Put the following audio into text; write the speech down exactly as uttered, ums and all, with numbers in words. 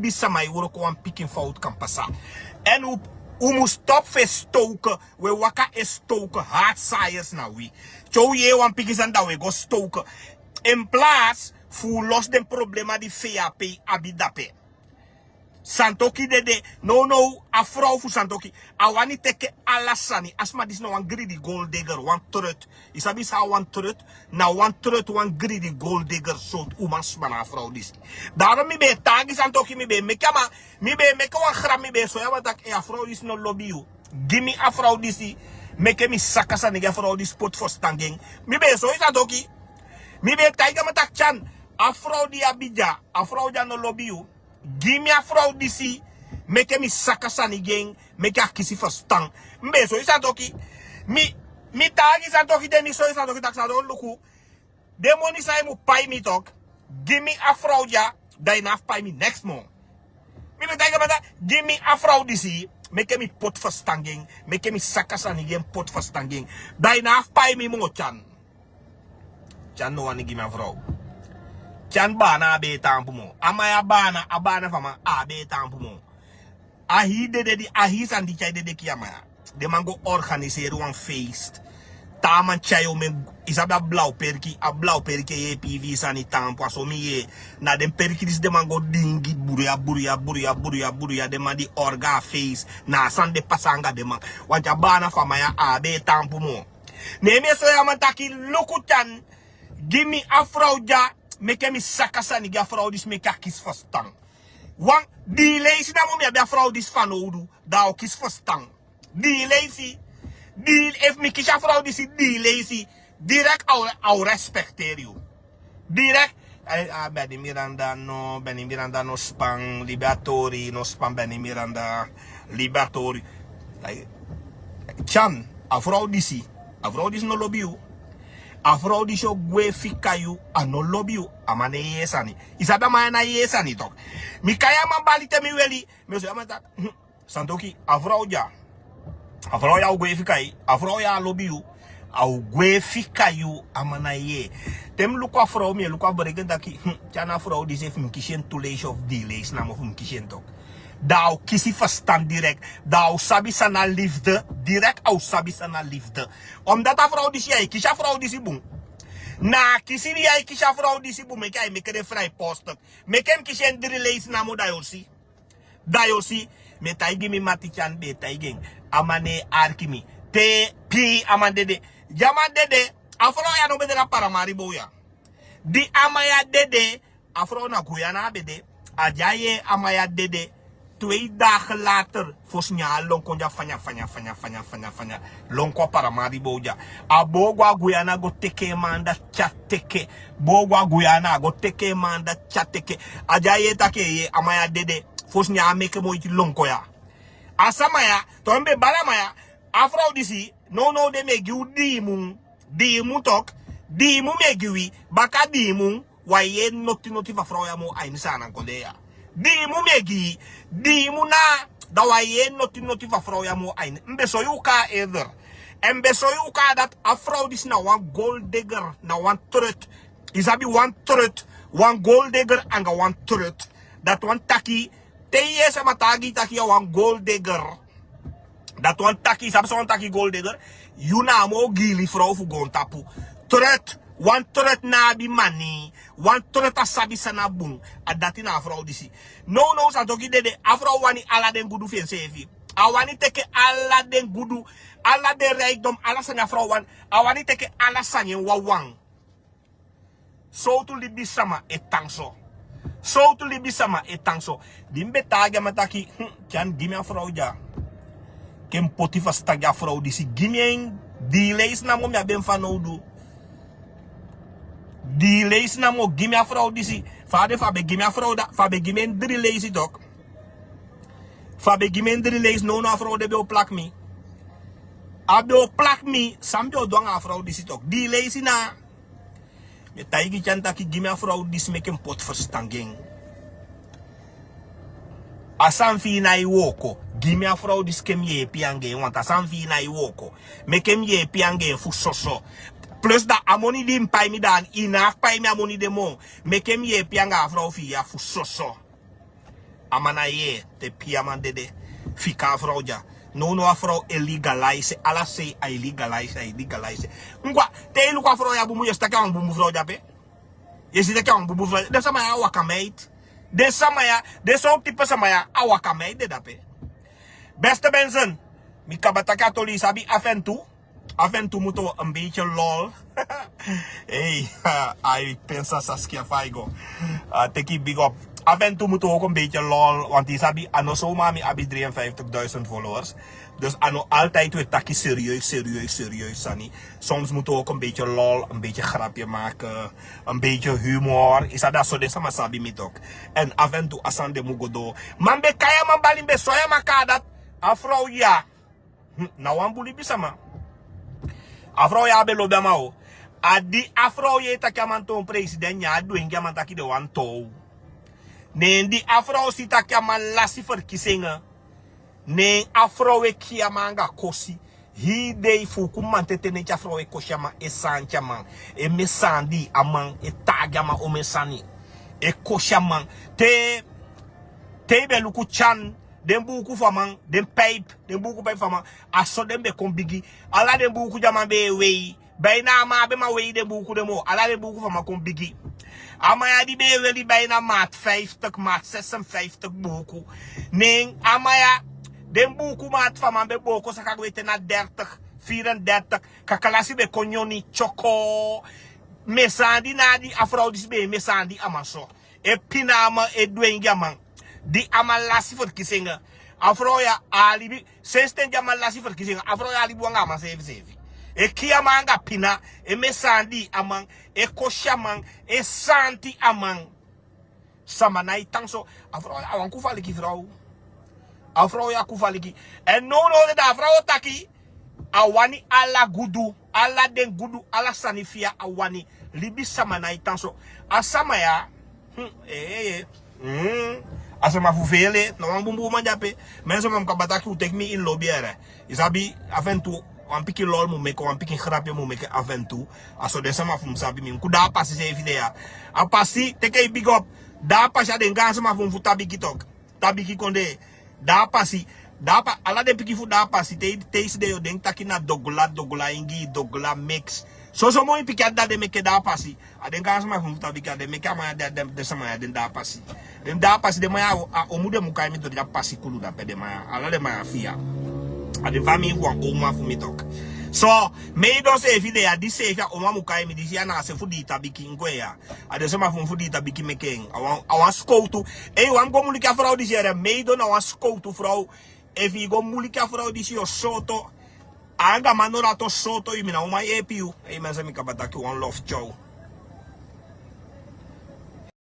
Yu sama e wroko wan pikin fowtu kan pasa. Èn u mus stop fu e stowke. U e waka e stowke. Hati sayers na wi. Te u yee wan pikin sani da u e go stowke. En plas fu u losi den problema di fei ape yu abi dape. Santoki dede. Nownow a frow fu Santoki a wani teke ala sani. A sma disi na wan gridi goldeger, wan trut. Yu sabi san a wan trut? Na wan trut, wan gridi goldeger sortu uman sma na a frow disi. Daro mi ben e taagi Santoki, mi ben e meke a man, mi ben e meke wan grap, mi ben e soi a man taki a frow disi no lobi yu. Gi mi a frow disi. Meke mi saka sani gi a frow disi poti ferstan gi en. Mi ben e soi Santoki. Mi ben e taigi a man taki Tyan, a frow di yu abi dya, a frow dya no lobi yu. Gi mi a frow disi. Meke mi saka sani gi en. Meke a kisi ferstan. Mi ben e soi Santoki. Mi taagi Santoki, den mi soi Santoki taki Santoki luku. Den moni san yu mu pai mi tok. Gi mi a frow dya. Da yu no abi fu pai mi neks moo. Mi ben taigi a man taki gi mi a frow disi. Meke mi poti ferstan gi en. Meke mi saka sani gi en, poti ferstan gi en. Da yu no abi fu pai mi moo Tyan. Tyan no wani gi mi a frow. Tyan bana a ben e tampu moo. A man ya bana, a bana fu a man a ben e tampu moo. A hii dede di, a hii sani di tyai dede kii a man ya. Den man go organiseri wan feest. Taa man tyai omen, yu sabi a blaw perki, a blaw perki e yeepi yu fu yu sani tampu, a so mi yee. Na den perki disi den man go dingi buruya, buruya, buruya, buruya, buruya, den man di orga a feest. Na a sani de pasa anga den man. Wanti a bana fu a man ya a ben e tampu moo. Ne mi e soi a man taki luku Tyan. Gi mi a frow dya. Meke mi saka sani gi a frow disi meke a kisi ferstan. Wan, dii leisi namo mi abi a frow disi fanowdu. Da a o kisi ferstan. Dii leisi. Dii, efu mi kisi a frow disi dii leisi. Direk a o, a o respekteri yu. Direk. Ai, a Benny Miranda no, Benny Miranda no span, libi a tori, no span Benny Miranda, libi a tori. Ai, Tyan, a frow disi. A frow disi no lobi yu. A frow disi o gwe fika yu, a no lobi yu. A man no e yee sani. Yu sabi a man ya no e yee sani tok. Mi kai a man bali te mi weli. Mi o soi a man taki, hmm, Santoki, a frow dya. A frow ya o gwe fika yu. A frow ya a lobi yu. A o gwe fika yu, a man no e yee. Te mi luku a frow, mi e luku a bereken taki, hmm, Tyan, a frow disi efu mi kisi en tu leisi of dii leisi namo fu mi kisi en tok. Da a o kisi ferstan direk. Da a o sabi san na lifde. Direk a o sabi san na lifde. Omdat a frow disi, ya e kisi a frow disi bun. Na a kisi di ya e kisi a frow disi bun meke a e meke den frai post. Meke mi kisi en dri leisi namo da yu o si. Da yu o si. Mi e taigi mi mati Tyan, ben e taigi en. A man no e arki mi. Te pii a man dede. Di a man dede, a frow ya no ben de na Paramaribo ya. Di a man ya dede, a frow na Guyana a ben de. A di a yee a man ya dede, twee dagen later, fosi nyan a lon kon dya fanya, fanya, fanya, fanya, fanya, fanya. Lon kon a Paramaribo dya. A boo go a Guyana go teke en man anda tya teke. Boo go a Guyana, a go teke en man anda tya teke. A di a yee taki e yee a man ya dede, fosi nyan a meke moiti lon kon ya. A sama ya, to mi ben bali a man ya, a frow disi, nownow de mi e gi u dii mun, dii mun tok, dii mun mi e gi wi, baka dii mun, wi á yee noti noti fu a frow ya moo a ini Saanan kondee ya. Dii mun mi e gi yu, dii mun na, da wi á yee noti noti fu a frow ya moo a ini. Mi ben soi u kaa eerder. Èn mi ben soi u kaa dati a frow disi na wan goldeger, na wan trut. Yu sabi wan trut, wan goldeger anga wan trut. Dati wani taki, te yu yee sama taigi yu taki yu a wan goldeger. Dati wani taki, yu sabi san wani taki goldeger? Yu na a moo giili frow fu goontapu. Trut, wan trut no abi mani, wan trut á sabi san na bun. A dati na a frow disi. Nownow Santoki dede, a frow wani ala den gudu fi enseefi. A wani teke ala den gudu, ala den rijkdom, ala sani a frow wani. A wani teke ala sani en wawan. Sowtu libisama e tan so? Sowtu libisama e tan so? Di mi ben taigi a man taki, hmm, Tyan, gi mi a frow dya. Ke mi poti ferstan gi a frow disi, gi mi en. Dii leisi namo mi abi en fanowdu. Dii leisi namo, gi mi a frow disi. Fa a de, fa a ben gi mi a frow da, fa a ben gi mi en dri leisi tok. Fa a ben gi mi en dri leisi, nownow a frow de ben o plak mi. A ben o plak mi, san mi ben o du anga a frow disi tok. Dii leisi na. Mi e taigi Tyan taki gi mi a frow disi meke mi poti ferstan gi en. A sani fi yu nái wooko. Gi mi a frow disi ke mi yeepi anga en, want a sani fi yu nái wooko. Meke mi yeepi anga en fu soso. Plus da a moni di yu mu pai mi, da yu no abi fu pai mi a moni de moo. Meke mi yeepi anga a frow fi yu ya fu soso. A man na yee te pii a man dede. Fika a frow dya. Nownow a frow e ligalise ala sei a e ligalise a e ligalise. Ngwa, te i luku a frow ya bun bun yu e si taki a wan bun bun frow dya pe. Yu e si taki a wan bun bun frow dya den sama ya a waka meiti. Den sama ya den son tipe sama ya a waka meiti de dape. Beste benzen, mi kaba taki a toli yu sabi afen tu. Afen tu mutu en beiti lol. Ei, ai pensa saski a faigo. Teki big op. Afen tu mutu ok en beiti lol want yu sabi a no soma mi abi dri en fiftik duisend followers. Dus a no altid we taki serieus serieus serieus sani. Soms mutu ok en beiti lol en beiti grapye make, en beiti humor yu sabi a so den sama sabi mi tok. En afen tu a sani den mu go do. Man ben kai a man bali ben soi a man kai a dat. A frow ya. Na wan bun libisama. A frow ya a ben lobi a man o. A di a frow yee taki a man toon president nyan a dwengi a man taki den wani tow. Nen di a frow si taki a man lasi ferkisi en. Nen a frow e kii a man anga kosi. Hii dei fu uku man tete neti a frow e kosi a man e santi a man. E mesandi a man e taagi a man omen sani. E kosi a man te te i ben luku tyan. Den buuku fu a man den paipi den buuku paipi fu a man. A so den ben kon bigi. Ala den buuku di a man ben e wei. Baina a man á ben man wei den buuku den moo ala den buuku fu a man kon bigi. A man ya di ben e weli baina maati fiftik maati sesenfiftik buuku. Nen a man ya den buuku maati fu a man ben booko saka gwe te na dertik firendertik. Kakalasi ben kon nyoni tyokoo. Mesandi na a di a frow disi ben e mesandi a man so. E pina a man e dwengi a man. Di a man lasi ferkisi en. A frow ya a libi sensi ten di a man lasi ferkisi en a frow ya a libi wan anga a man seefi seefi. E kii a man anga pina. E mesandi a man. E kosi a man. E santi a man. Sama nái tan so. A frow ya a wan kufaliki frow. A frow ya kufaliki. Èn nownow dede a frow o taki. A wani ala gudu ala den gudu ala sani fi ya a wani. Libisama nái tan so. A sama ya. A sama fu feele na wan bunbun uman di ape. Mi en sama fu kaba taki u teki mi ini lobi ere. Yu sabi afen tu. Wan pikin lol mu meke wan pikin grapi mu meke afen tu. A so den sama fu mi sabi mi muku da a pasi seefi de ya. A pasi teke yu bigi op. Da a pasi a den gaan sama fu mi fu tabiki tok. Tabiki kondee. Da a pasi. Da a pasi ala den pikin fu da a pasi te yu si den yu o denki taki na dogla dogla ingi dogla mix. Soso moi pikin a dda den meke da a pasi. A den gaan sama fu mi fu tabiki a den meke a man ya den sama ya den da a pasi. Den da a pasi den man ya. A omu den mu kai mi dori a pasi kulu dape den man ya ala den man ya fi ya. A den famii fu wan oma fu mi toki. So meido seefi de ya disi seefi a oma mu kai mi disi ya na a se fu di yu tabiki nkwee ya. A den sama fu mi fu di yu tabiki meke en. A wan skowtu. Ei wan mi go muliki a frow disi yere meido na wan skowtu frow. Efu yu go muliki a frow disi yu o sooto. Anga man no lato sooto yu mi na uman yeepi yu. Ei mense mi kaba taki wan lof tyow.